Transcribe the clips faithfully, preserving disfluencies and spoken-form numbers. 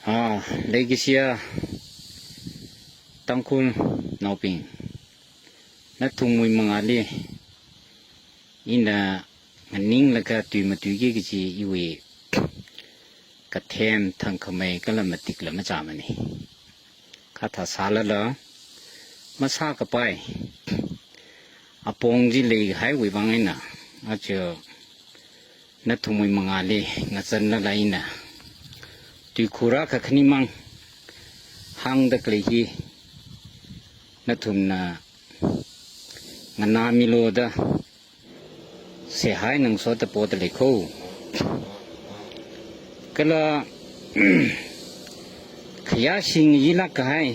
Ah, leikashiya Tangkhulnaobing, nathumwui mangāli ina nganinglaga tui matuiki kaji iwui kathem thangkhamei kala matikla machāmane. Kha thāsālala masākapai apong chi leikahaiwui vang eina, aja nathumwui mangāli ngazanlala ina tuikhur akha khanimang hāngda khalei hi nathumna nganāmilu da seihā ngasoda poda lei kho. Kala khayāshi ngayilāk kahai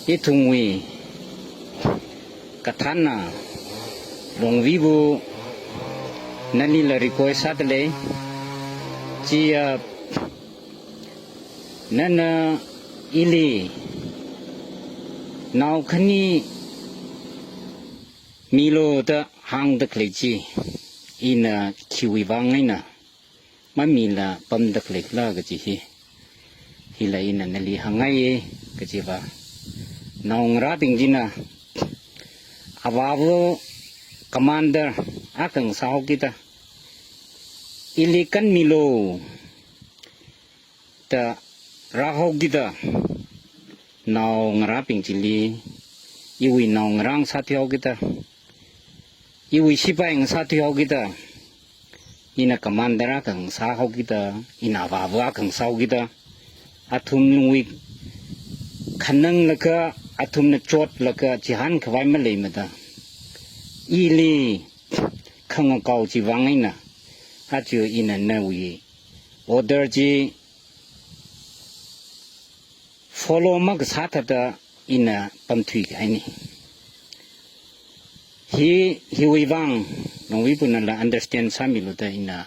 ithumwui kathānna Longvibu, nalila request sāda lei. Chiya, nana ili nao khani milu da hāngda khalei chi ina khiwui vang eina mamila pamda khalei khala kaji hi, hila ina nali hāngngaiye kajiva, naongarābing china avāva commander akha ngasāhaokida, ili kanmilu da rāhaokida, naongarābing chili iwui naongarā ngasāthuihaokida, iwui sipai ngasāthuihaokida, ina commander akha ngasāhaokida, ina avāva akha ngasāhaokida, athum lungwui khananglaga, athumna chotlaga chihānkhavai maleimada, ili khangakao chi vang eina, aja ina nawui order chi follow makasā thāda ina pamthuikahaine. Hi, hiwui vang Longvibunala understand sāmilu da ina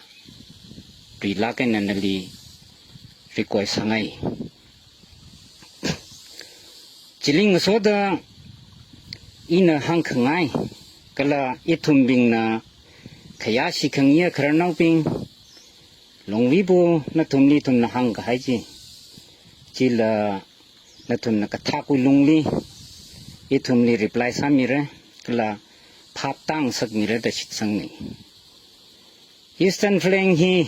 rilāk eina nali request sāngai. Chili ngasoda ina hāngkhangai, kala ithumbingna khayāshi khangayi khararnaobing, Longvibu nathumli ithumna hāngkahai chi, chila nathumna kathakwui lungli ithumli reply sāmira, kala phap tāngasakmira da shitsangna. Eastern Flank hi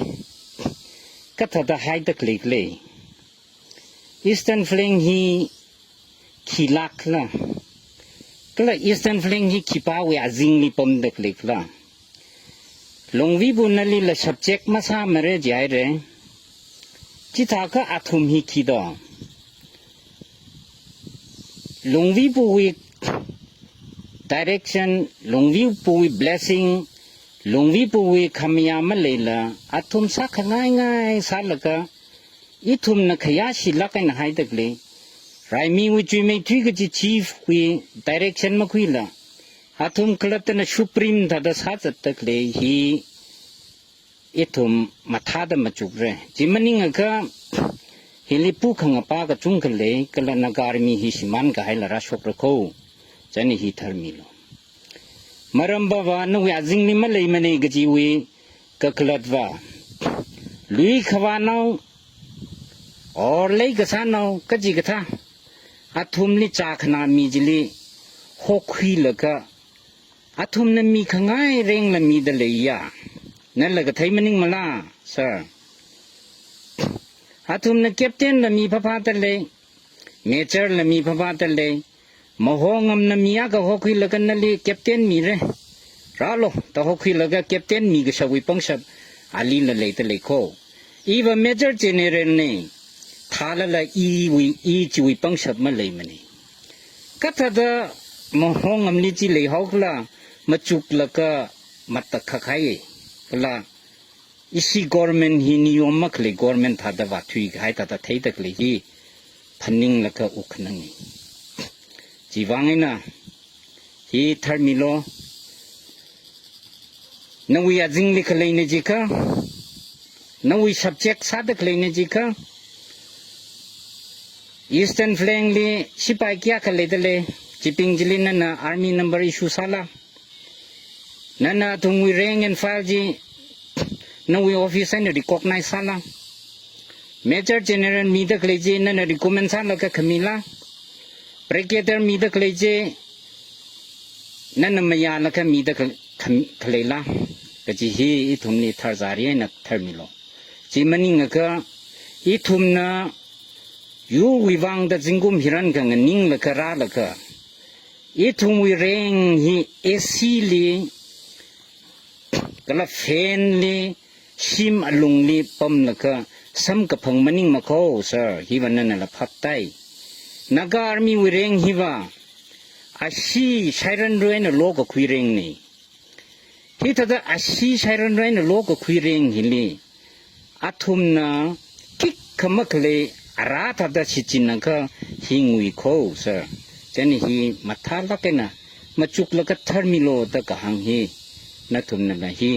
kathāda haida khalei khala? Eastern Flank hi khilākla? Kala Eastern Flank hi khipāwui azingli pamda khalei khala? Longvibu nalila subject masāmara jihaira. Chithākha athum hi khi do? Longvibuwui direction, Longvibuwui blessing, Longvibuwui khamayā maleila, athum sākhangai ngai sālaga, ithumna khayāshilāk eina haida khalei, raimiwui chuimeithui kaji chief wui direction makhuila, athum khalattana supreme thāda sāzatda khalei hi ithum mathāda machukra. Chi maningakha hili pukhangapa kachungkha lei, kala Naga Army hi shimānkahaila rāshokra kho. China hi tharmilu. Maram pava nawui azingli maleimana kajiwui kakhalatva, lui khavānao or leikasānao kachikathā athumli chākhanā mi chili hokhuilaga, athumna mikhangai rank la mida leiya, nala kathei maningmala, sir? Athumna captain la mi phaphāda lei, major la mi phaphāda lei, Mahongamna mi akha hokhuilaga nali captain mira, rālu da hokhuilaga captain mikashapwui pangshap alila leida lei kho. Iva Major General na, thālala iwui, i chiwui pangshap maleimana. Kathāda Mahongamli chi leihaokhala, machuklaga matakhak hai, kala ishi government hi niyom makhalei government thāda vāthuikahai thāda theida khalei hi phaninglaga wukkhanangna. Chiwui vang eina hi tharmilu. Nawui azingli khaleina jiakha, nawui subject sāda khaleina jiakha, Eastern Flank li sipai kayākha leida lei, chibing chili nana army number issue sāla? Nana athumwui rank and file chi nawui office eina recognize sāla? Major General mida khalei chi nana recommend sālaga khamila, Brigadier mida khalei chi nana mayālaga mida khal-, kham-, khaleila, kaji hi ithumli tharzari eina tharmilu. Chi maningakha, ithumna yurwui vangda zingkum hiran khanganinglaga rālaga, ithumwui rank hi A C li, kala fan li, shim alungli pamlaga samkaphang maningmakho, sir, hiva nanala phaptai. Naga Army wui rank hiva ashee shairanrui eina lokakhui rank na. Hithāda ashee shairanrui eina lokakhui rank hili athumna khikha makhalei ara thāda shichinakha hingwui kho, sir. Chieina hi mathālāk eina machuklaga tharmilu da kahāng hi nathumnala hi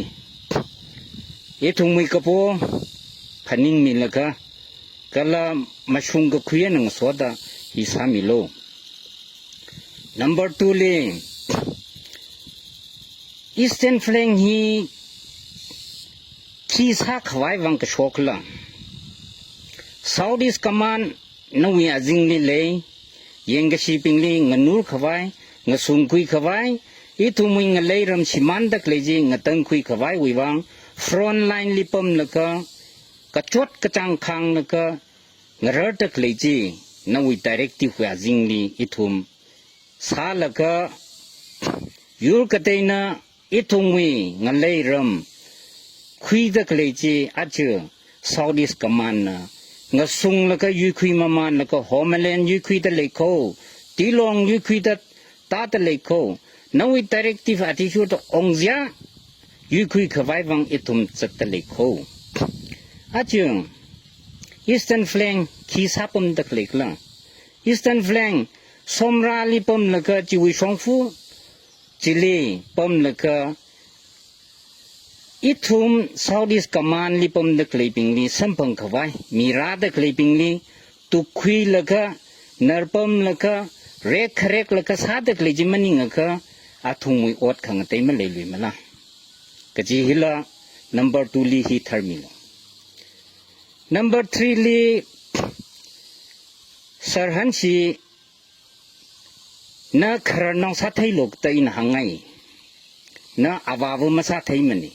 ithumwui kapo phaningmilaga kala mashungkakhui eina ngasoda hi sāmilu. Number two li, Eastern Flank hi khi sākhavai vang kashokla, South East Command nawui azingli lei, yangkashibingli nganurkhavai, ngasungkhuikhavai, ithumwui ngalei ram shimānda khalei chi ngatangkhuikhavaiwui vang, front line li pamlaga, kachot kachāng khānglaga, ngararda khalei chi, nawui directive wui azingli ithum sālaga, yur kateina ithumwui ngalei ram khuida khalei chi aja South East Command na ngasunglaga yuikhui mamānlaga Homalin yuikhuida leikho, Tilong yuikhuida tāda leikho, nawui directive athishurda ongzia yuikhuikhavai vang ithum zatda leikho. Aja Eastern Flank khi sāpamda khaleikhala? Eastern Flank Somrali pamlaga chiwui shongfa chili pamlaga ithum South East Command li pamda khaleibingli samphangkhavai, mi rāda khaleibingli tukkhuilaga, narpamlaga, rekkhareklaga sāda khalei chi maningakha athumwui ot khangatei maleiluimala. Kaji hila number two li hi tharmilu. Number three li, Sir Hanshi, na khararnao sātheilu da ina hāngngai. Na avāva masātheimana.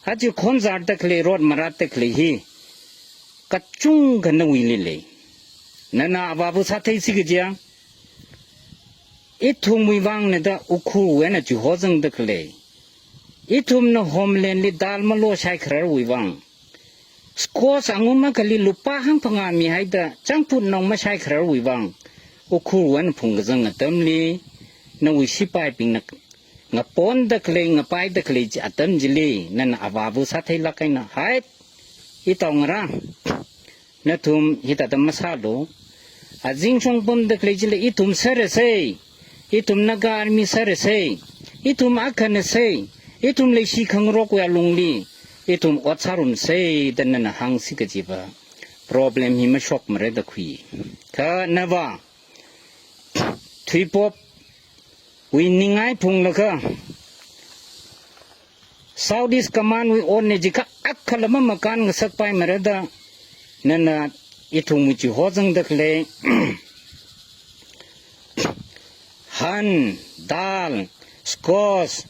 Aja khonzarda khalei, rot maratda khalei hi kachungkha nawuili lei. Nana avāva sātheisi kajiya, ithumwui vangna da Ukhrulwui eina chihozangda khalei, ithumna Homalin li dal malo shaikhararwui vang, squash angum akhali lupā hangphangā mihaida junk food nao mashaikhararwui vang, Ukhrulwui eina phungkazang atamli, nawui sipaibingna ngaponda khalei, ngapaida khalei chi atam chili, nana avāva sātheilāk eina, hai, itaongarā, nathum hithāda masālu. Azingshong pamda khalei chili ithum sārasei, ithum Naga Army sārasei, ithum akhanasei, ithum leishi khangarokwui alungli ithum ot sārumsei da nana hāngsi kajiva problem hi mashokmara da khui. Kha nava thuipopwui ningai phunglaga South East Command wui otna jiakha akhala mamakān ngasakpaimara da, nana ithumwui chihozangda khalei han, dal, squash,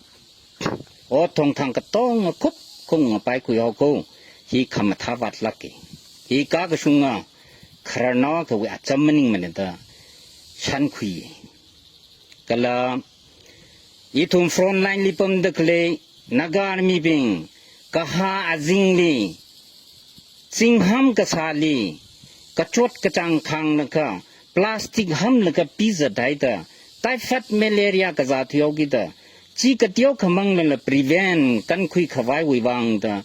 ot thongthang katonga khup kung ngapaikhui haoko, hi khamathā vātlāka. Hi kakashunga khararnao akhawui acham maningmana da shānkhui. Kala ithum front line li pamda khalei Naga Army bing, kahā azingli, zingham kasāli, kachot kachāng khānglaga, plastic hamlaga pizat haida, typhoid malaria kazā thuihaokida, chi kateokha manglala prevent kankhuikhavaiwui vangda,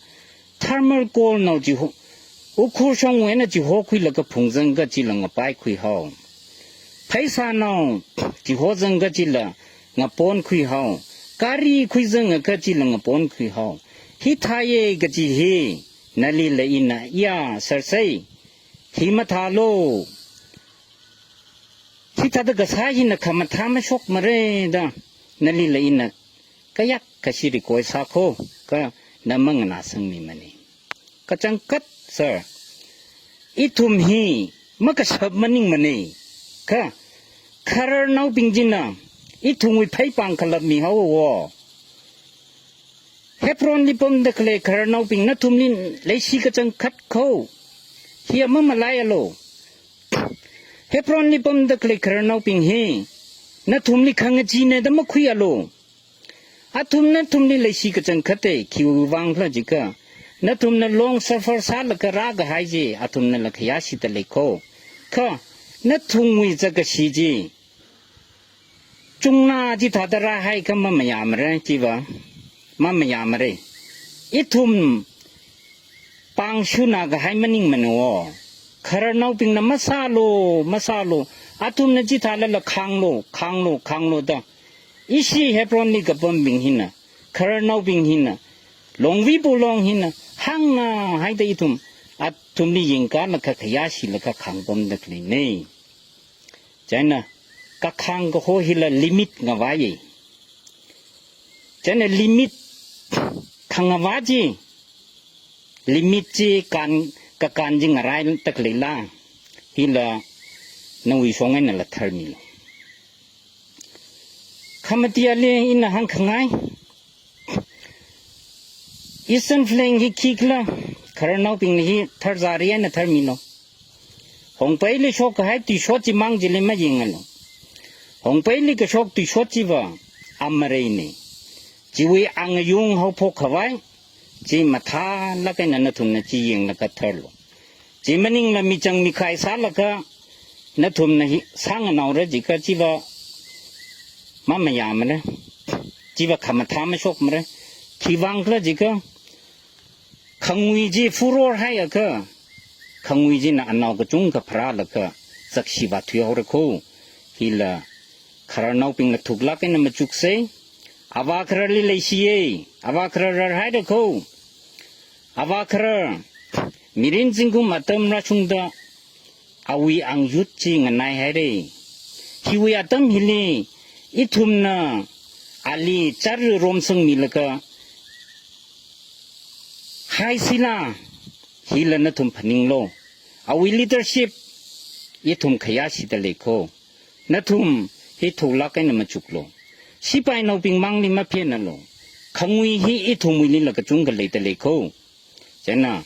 thermal coal nao chiho, Ukhrul shongwui eina chihokhuilaga phungzang kachila ngapaikhui hao. Pheisā nao chihozang kachila ngaponkhui hao. Gari khuizang kachila ngaponkhui hao. Hithāya kaji hi, nalila ina, ya, sārsei, hi mathālu. Hithāda kasā hina khamathā mashokmara da, nalila ina kayākha shiri koi sāko, kha na manganāsangmimana. Kachangkhat, sir. Ithum hi makashap maningmana. Kha, khararnaobing china ithumwui pheipāng khalap mihaowa. Hebronli pamda khalei khararnaobing nathumli leishi kachangkhat kho. Hi mamalaialu. Hebronli pamda khalei khararnaobing hi nathumli khangachina da makhuialu. Athum nathumli leishi kachangkhatta, khiwuivang khala jiakha, nathumna long suffer sālaga rākahai chi athumnala khayāshida lei kho. Kha, nathumwui zakkashi chi chungna chithāda rāhaiakha mamayāmara, chiva mamayāmara. Ithum pāngshunna kahai maningmana wo. Khararnaobingna masālu, masālu. Athumna chithālala khānglu, khānglu, khānglu da. Ishi Hebronli kapambing hina, khararnaobing hina, Longvibu long hina hāngna haida ithum athumli yangkālaga khayāshilaga khāngpamda khaleina. Chieina kakhāng kaho hila limit ngavāya. Chieina limit khangavā chi, limit chi kān, kakān chi ngaraida khaleila, hila nawui shong einala tharmilu. Khamatiali ina hāngkhangai, Eastern Flank hi khikhala, khararnaobingna hi tharzari eina tharmilu. Hongbeili shokkahai tuishot chimang chili mayangalu. Hongbeili kashok tuishot chiva amareina. Chiwui angayung haophok khavai chi mathālāk eina nathumna chi yanglaga tharlu. Chi maningla michang mikhai sālaga nathumna hi sānganaora jiakha chiva mamayāmara. Chiva khamathā mashokmara. Khiwuivang khala jiakha, khangui chi furor haiakha, khangui china anao kachungkha pharālaga zakshi vāthuihaora kho. Hila khararnaobingla thuklāk eina machuksa. Avā khararli leishiya, avā kharar rarhaira kho. Avā kharar mirin zingkum atam rāshungda awui angyut chi nganaihaira. Hiwui atam hili ithumna ali chara romsangmilaga haisila, hila nathum phaninglu. Awui leadership ithum khayāshida lei kho. Nathum hi thuklāk eina machuklu. Sipainaobing mangli maphenalu. Khangui hi ithumwuilila kachungkha leida lei kho. Chieina,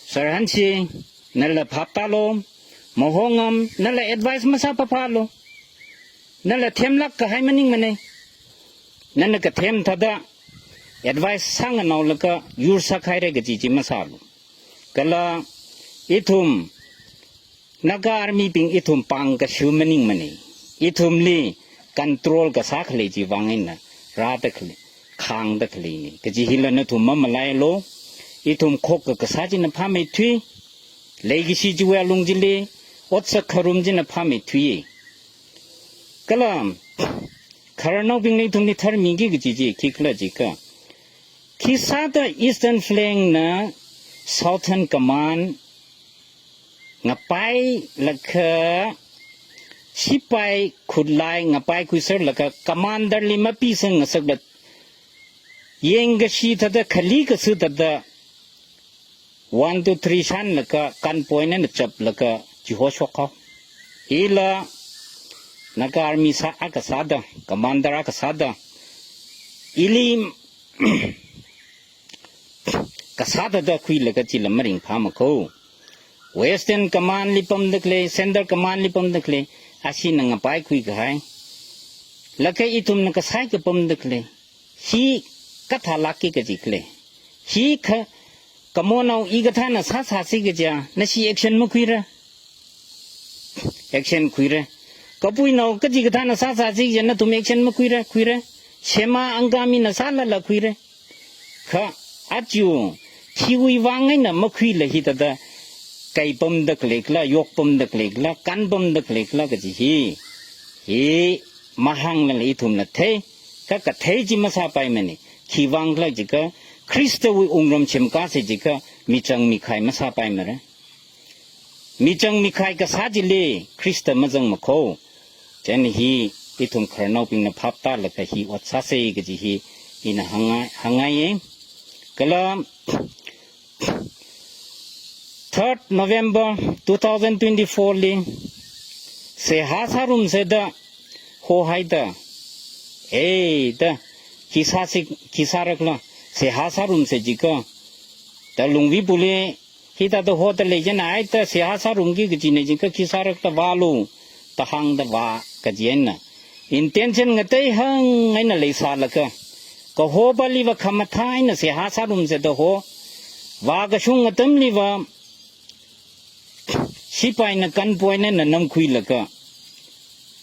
Sir Hanshi, nala phap tālu, Mahongam, nala advice masāpapalu. Nala themlāk kahai maningmana. Nana kathem thāda advice sānganaolaga yur sākhaira kaji chi masālu. Kala ithum Naga Army bing ithum pāng kashu maningmana. Ithumli control kasā khalei chiwuivang eina rāda khalei, khāngda khaleina. Kaji hila nathum mamalaialu. Ithum khokkha kasā china phāmeithui. Leikashi chiwui alung chili otsak kharum china phāmeithui. Kala khararnaobingna ithumli tharmiki kaji chi khikhala jiakha, khisāda Eastern Flank na Southern Command ngapailaga, sipai khutlai ngapaikhuiserlaga, commander li mapisang ngasakla, yangkashi thāda khali kasā thāda, one, two, three shanlaga, gun point eina chaplaga chihoshok haowa. Hila Naga Army sā akha sāda, commander akha sāda, ili kasā thāda khuilaga chila maringphāma kho. Western Command li pamda khalei, Central Command li pamda khalei, ashina ngapaikhui kahai. Laga ithumna kasai kapamda khalei. Hi kathālākki kaji khalei. Hi kha, kamonao hikathāna sāsāsi kaja, nashi action makhuira. Action khuira. Kapuinao kachikathāna sāsāsi kaja, nathum action makhuira, khuira. Shema Angamina sālala khuira. Kha, aja, khiwuivang eina makhuila hithāda, kaipamda khaleikhala, yokpamda khaleikhala, kanpamda khaleikhala kaji hi. Hi, mahānglala ithumla thei, kha kathei chi masāpaimana. Khiwuivang khala jiakha, Khristawui wungram semkāsa jiakha, michang mikhai masāpaimara. Michang mikhai kasā chili Khrista mazangma kho. Chieina hi ithum khararnaobingna phap tālaga hi ot sāsa kaji hi ina hāngngai, hāngngaiya. Kala third November two thousand twenty-four li seihā sārumse da hohaida, ei da, khi sāsi, khi sārakhala, seihā sārumse jikha, da Lungvipuli hithāda hoda lei chieina, ai da seihā sārumki kajina jikha khi sārakhala vālu da hāngda vā kaji eina, intention ngateihang eina leisālaga, kaho pāliva khamathā eina seihā sārumse da ho, vākashung atamliva sipaina gunpoint eina namkhuilaga,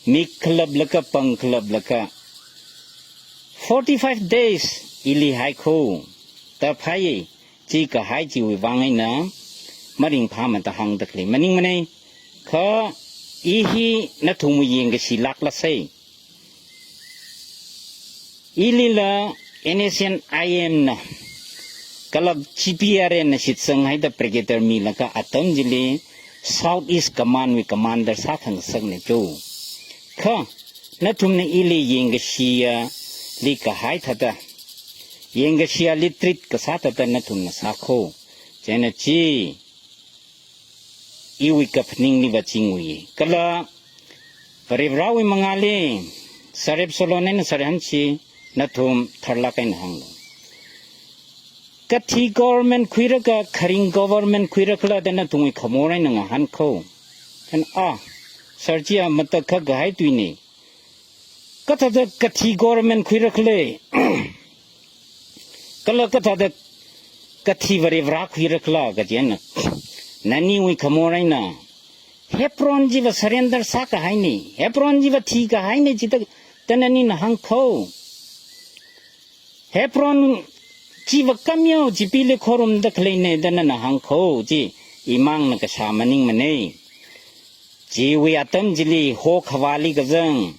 mik khalaplaga, pang khalaplaga, forty-five days ili haikho, da phāye, chi kahai chiwui vang eina maringphāmada hāngda khalei maningmanei. Kha i hi nathumwui yangkashi lākla sei. Ilila N S C N I M na, kala G P R N na shitsang haida brigadier milaga atam chili South East Command wui commander sākhangasakna cho. Kha nathumna ili yangkashiyali kahai thāda, yangkashiyali treat kasā thāda nathumna sākho. Chieina chi iwui kaphaningliva chi ngui. Kala Varivarāwui mangāli, Sir Absalom eina Sir Hanshi, nathum tharlāk eina hānglu. Kathi government khuirakha, kharing government khuirakhala da nathumwui khamor eina ngahānkho. Then, ah, Sir, chiya matakhak kahai tuina. Kathāda kathi government khuirakhala, kala kathāda kathi Varivarā khuirakhala kaji eina, naniwui khamor eina Hebron chiva surrender sākahaina, Hebron chiva thikahaina jida, da nanina hāngkho. Hebron chiva kameo chipili khorumda khaleina da nana hāngkho chi, imangna kashā maningmanei. Chiwui atam chili hokhavāli kazang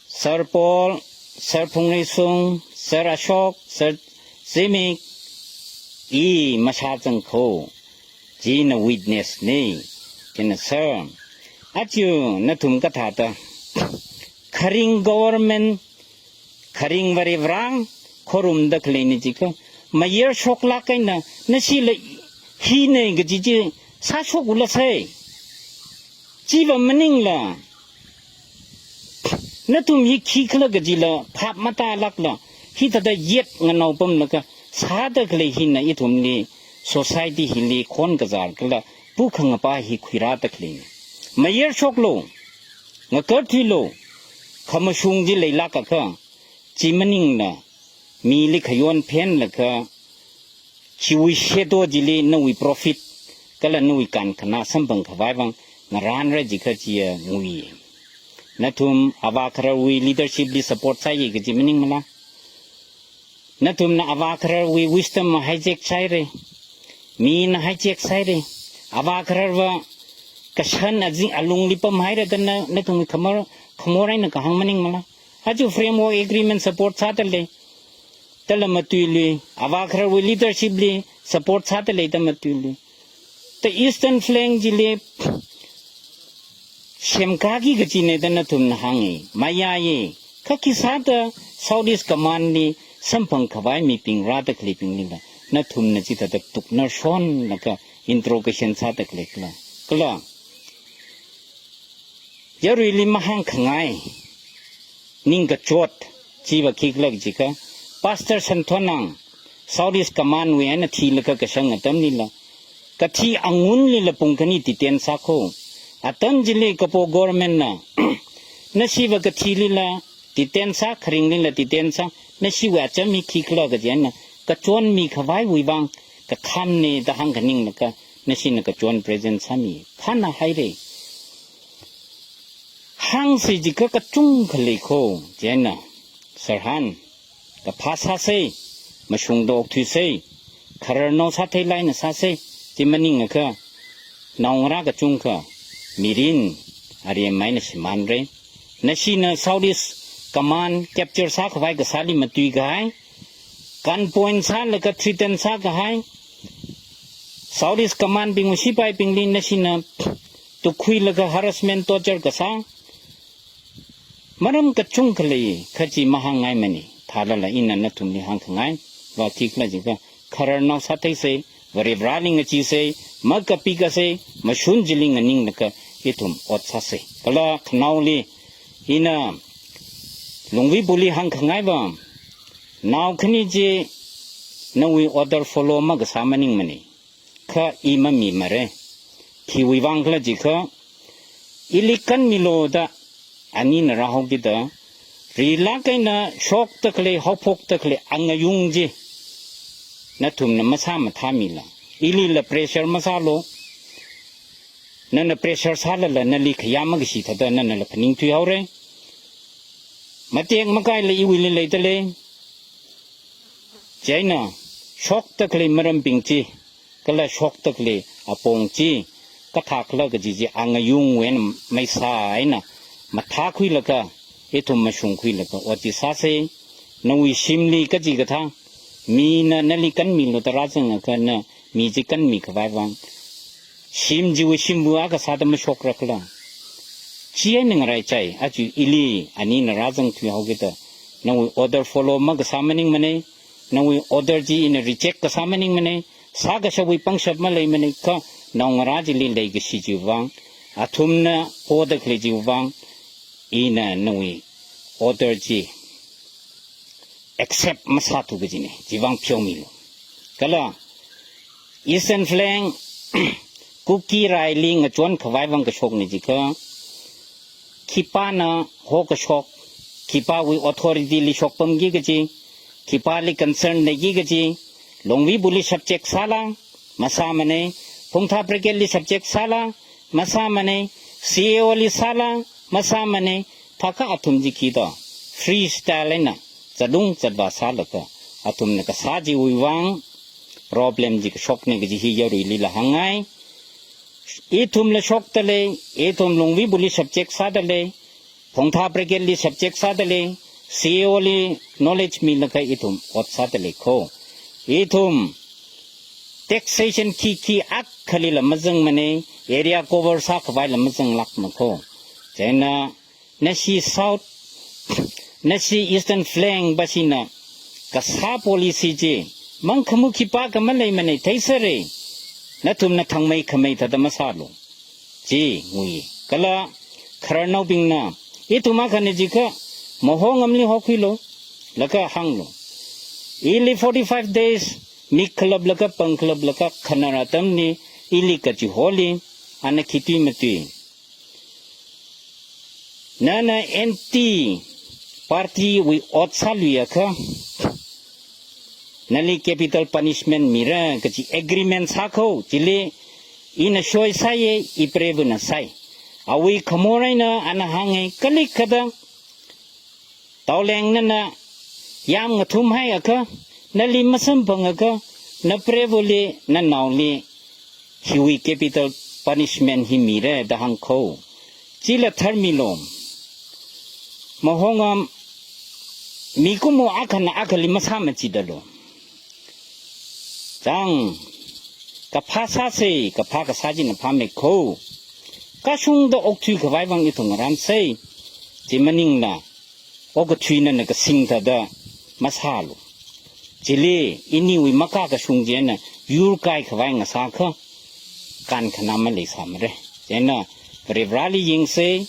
Sir Paul, Sir Phungreisung, Sir Ashok, Sir Zimik, i mashāzangkho, china witness na. Chieina Sir, aja nathum kathāda kharing government, kharing Varivarā khorumda khaleina jikha, mayar shoklāk eina, nashila hina kaji chi sāshokula sei. Chiva maningla, nathum hi khikhala kajila phap matālākla, hithāda yet nganao pamlaga sāda khalei hina ithumli, society hili khon kazār kala pukhangapa hi khuirāda khaleina. Mayar shoklu, ngakarthuilu, khamashung chi leilākakha, chi maningla, mili khayon phenlaga, chiwui shadow chili nawui profit, kala nawui kankhanā samphang khavai vang ngarānra jikha chiya ngui. Nathum avā khararwui leadership li support sāya kaji maningmala? Nathumna avā khararwui wisdom hijack sāhaira. Mina hijack sāhaira. Avā khararva kashan azing alungli pamhaira da na, nathum khamor, khamor eina kahāng maningmala? Aja framework agreement support sāda lei, dala matuilui, avā khararwui leadership li support sāda lei da matuilui. Da Eastern Flank chili semkaki kajina da nathumna hānga. Mayāya, kha khisāda South East Command li samphang khavai mibing rāda khaleibinglila, nathumna chithāda tuknar shonlaga interrogation sāda khaleikhala? Kala yaruili mahāngkhangai ningkachot chiva khikhala jikha, Pastor Santhonang, South East Command wui eina thilaga kashang atamlila, kathi angunlila pung khani detain sākho. Atam chili Kapo government na, nashiva kathilila detain sā, kharinglila detain sā, nashiwui acham hi khikhala kaji eina kachon mikhavaiwui vang kakhamna da hāngkhaninglaga, nashina kachon present sāmi. Phāna haira. Hāngsi jikha kachungkha leikho, chieina, Sir Han, kaphā sāsei, mashungda okthuisei, khararnao sātheilāk eina sāsei, chi maningakha, naongarā kachungkha, mirin, aremai eina shimānra. Nashina South East Command capture sākhavai kasāli matuikahai, gunpoint sālaga threaten sākahai, South East Command bingwui sipaibingli nashina tukhuilaga harassment, torture kasā, maram kachungkha lei, kha chi mahāngngaimana. Thālala ina nathumli hāngkhangai va khikhala jikha, khararnao sātheisei, Varivarāli ngachee sei, makapikasei, mashun chili nganinglaga ithum ot sāsei. Kala khanaoli ina Longvipuli hāngkhangai va, nao khani chi nawui order follow makasā maningmanei. Kha i mamimare. Khiwui vang khala jiakha, ili kanmilu da anina rāhaokida, rilāk eina shokda khalei, haophokda khalei angayung chi nathumna masāmathāmila. Ilila pressure masālu. Nana pressure sālala nali khayā makashi thāda nanala phaningthui haore. Matek makaila iwuili leidalei. Chieina shokda khalei marambing chi, kala shokda khalei apong chi kathākhala kaji chi angayungwui eina maisā eina mathākhuilaga, ithum mashungkhuilaga ot chi sāsei. Nawui shimli kachikathā mina nali kanmilu da rāzangakha na mi chi kanmikhavai vang shim chiwui shimva akha sāda mashokra khala. Chieina ngaraichai, aja ili anina rāzangthui haokida, nawui order follow makasā maningmanei, nawui order chi ina reject kasā maningmanei, sākashapwui pangshap maleimanei, kha naongarā chili leikashi chiwui vang, athumna poda khalei chiwui vang, ina nawui order chi accept masāthu kajinei, chiwui vang pheomilu. Kala Eastern Flank Kuki raili ngachonkhavai vang kashokna jiakha, khipāna hokashok, khipāwui authority li shokpamki kaji, khipāli concern leiki kaji, Longvipuli subject sāla, masāmanei, Phungtha Brigade li subject sāla, masāmanei, C A O li sāla, masāmanei, thākha athum chi khi da freestyle eina zatlung zatvā sālaga athumna kasā chiwui vang problem chi kashoknei kaji hi yaruilila hāngngai. Ithumla shokdalei, ithum Longvipuli subject sādalei, Phungtha Brigade li subject sādalei, C A O li knowledge milaga ithum ot sādalei kho. Ithum taxation khikhi akhalila mazangmanei, area cover sākhavaila mazanglākma kho. Chieina nashi South, nashi Eastern Flank bashina kasā policy chi mangkhamuk khipākha maleimanei, theisere. Nathumna thangmeikhamei thāda masālu. Chi ngui. Kala khararnaobingna, ithum akhana jiakha Mahongamli hokhuilu, laga hānglu. Ili forty-five days mik khalaplaga pang khalaplaga khanar atamli, ili kachiholi ana khi tui matui. Nana anti party wui ot sāluiakha, nali capital punishment mira kaji agreement sā kho, chili ina soi sāye, iprevana sai. Awui khamor eina ana hānge, kalik kada Taoleng nana yam ngathumhaiakha, nali masamphangakha, naprevali, nanaoli hiwui capital punishment hi mira da hāng kho. Chila tharmilu. Mahongam mikumo akhana akhali masāmachidalu. Chang, kaphā sāsei, kaphā kasā china phāmei kho. Kashungda okthuikhavai vang ithum ngarānsei. Chi maningla, okathui nana kasing thāda masālu. Chili iniwui makā kashung chieina yur kaikhavai ngasākha, kankhanā maleisāmara. Chieina Varivarāli yangsei,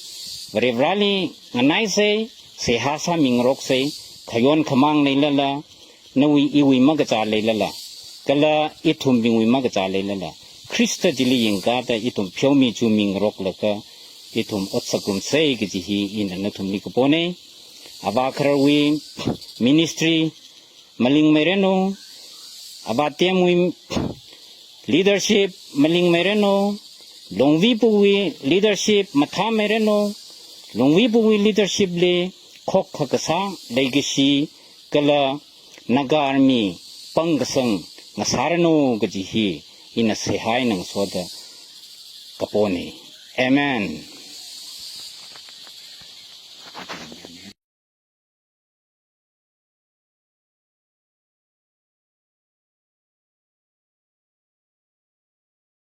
Varivarāli nganaisei, seihā sāmingaroksei, khayon khamāng leilala, nawui iwui makachā leilala, kala ithumbingwui makachā leilala, Khrista chili yangkāda ithum pheomi chumingaroklaga, ithum otsak ngarumsei kaji hi ina nathumli kaponei. Avā khararwui ministry malingmeiranu, Avā Temwui leadership malingmeiranu, Longvipuwui leadership mathāmeiranu, Longvipuwui leadership li khokkha kasā leikashi kala Naga Army pangkasang ngasāranu kaji hi ina seihā eina ngasoda kaponei. Amen.